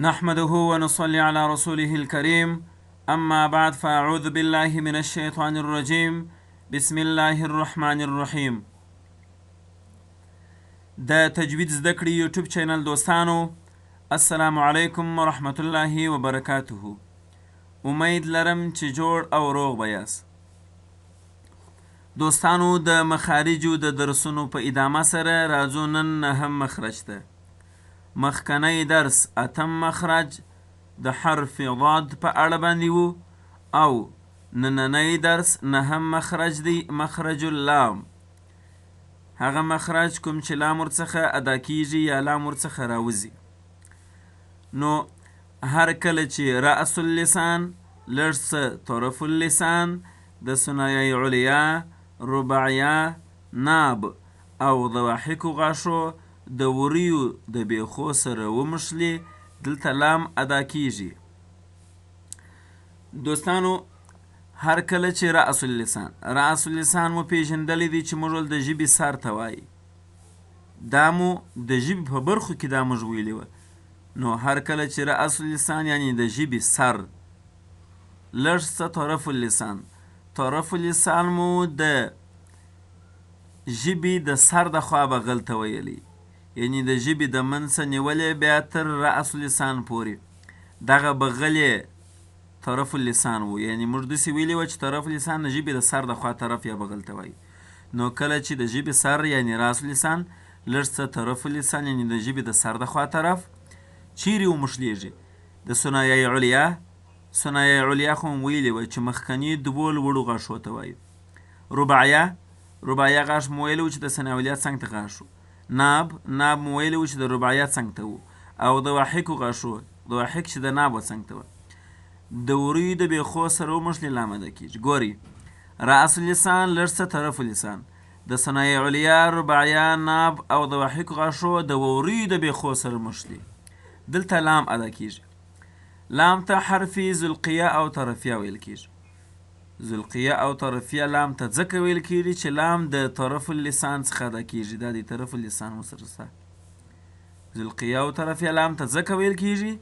نحمده ونصلي على رسوله الكريم، أما بعد، فأعوذ بالله من الشيطان الرجيم، بسم الله الرحمن الرحيم. د تجوید زده کړې یوټیوب چینل دوستانو، السلام علیکم ورحمت الله وبرکاته. امید لرم چې جوړ او روغ به یاست. دوستانو، د مخارجو د درسونو په ادامه سره راځو نن نهم مخرج ته. مخکنی درس اتم مخرج د حرف ضاد په اړه باندې وو او نننی درس نهم مخرج دی، مخرج اللام، هغه مخرج کوم چې لام ورڅخه ادا کیږي یا لام ورڅخه راوځي. نو هر کله چې رأس اللسان، لږ څه طرف اللسان، د ثنایي علیا، رباعیه، ناب او ضواحکو غاښو د وریو د بیخو سره ومښلي، دلته لام ادا کیږي. دوستانو، هر کله چې رأس اللسان، رأس اللسان مو پیژندلی دی چې موږ ول د ژبې سر ته وایي، دا مو د ژبې په برخو کې دا موږ ویلي وه. نو هر کله چې رأس اللسان یعنی د ژبې سر، لږ څه طرف اللسان، طرف اللسان مو د ژبې د سر د خوا بغل ته ویلی، یعنی د ژبې د منځ نیولې بیا تر رأس اللسان پورې دغه بغلې طرف اللسان وو. یعنی موږ داسې ویلي وه چې طرف اللسان د ژبې د سر د خوا طرف یا بغل ته وایي. نو کله چې د ژبې سر یعنی رأس اللسان، لږ څه طرف اللسان یعنی د ژبې د سر د خوا طرف چیرې ومښلېږي؟ د ثنایي علیا. ثنایي علیا خو مو ویلي وه چې مخکني دوو لوړو غاښو ته وایي. رباعیه، رباعیه غاښ مو ویلي و چې د ثنایي علیا څنګ ته غاښ و. ناب، ناب مو ویلي و چې د رباعیه څنګ ته و. او د ضواحکو غاښو، ضواحک چې د ناب و څنګ ته وه، د وریو د بیخو سره ومښلي لام ادا کېږي. ګورئ، رأس اللسان، لږ څه طرف اللسان، د ثنایي علیا، رباعیه، ناب او د ضواحکو غاښو د وریو د بیخو سره مښلي، دلته لام ادا کېږي. لام ته حرف ذلقیه او طرفیه ویل کېږي. ذلقیه او طرفیه لام ته ځکه ویل کېږي چې لام د طرف اللسان څخه ادا کېږي. دا د طرف اللسان ورسره شته. ذلقیه او طرفیه لام ته ځکه ویل کېږي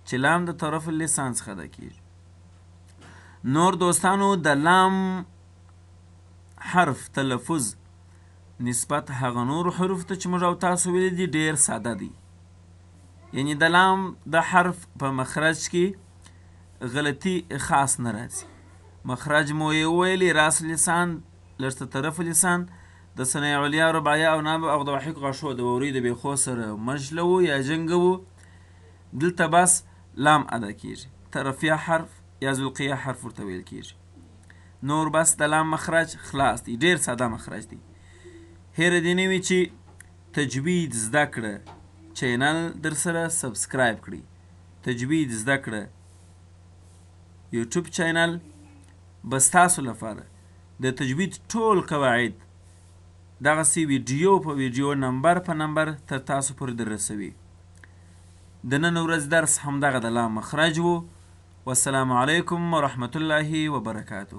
چې لام د طرف اللسان څخه ادا کېږي. نور دوستانو، د لام حرف تلفظ نسبت هغه نورو حروف ته چې موږ او تاسو ویلي دي ډېر ساده دی. یعنی د لام د حرف په مخرج کې غلطي خاص نه راځي. مخرج مو یې وویلي، راس اللسان، لږ څه طرف اللسان، د ثنایي علیا، رباعیه او ناب او د ضواحک غاښو د وورۍ د بیخو سره مښلوو یا جنګوو، دلته بس لام ادا کیږي. طرفیه حرف یا ذلقیه حرف ورته ویل کیږي. نور بس د لام مخرج خلاص دی، ډېر ساده مخرج دی. هېره دې نه وي چې تجوید زده کړه چینل در سره subscribe کړئ. تجوید زده کړه یوټیوب چینل به ستاسو لپاره د تجوید ټول قواعد دغسې ویډیو په ویډیو، نمبر په نمبر تر تاسو پورې در رسوي. د نن ورځ درس همدغه د لام مخرج وو. والسلام علیکم ورحمت الله وبرکاته.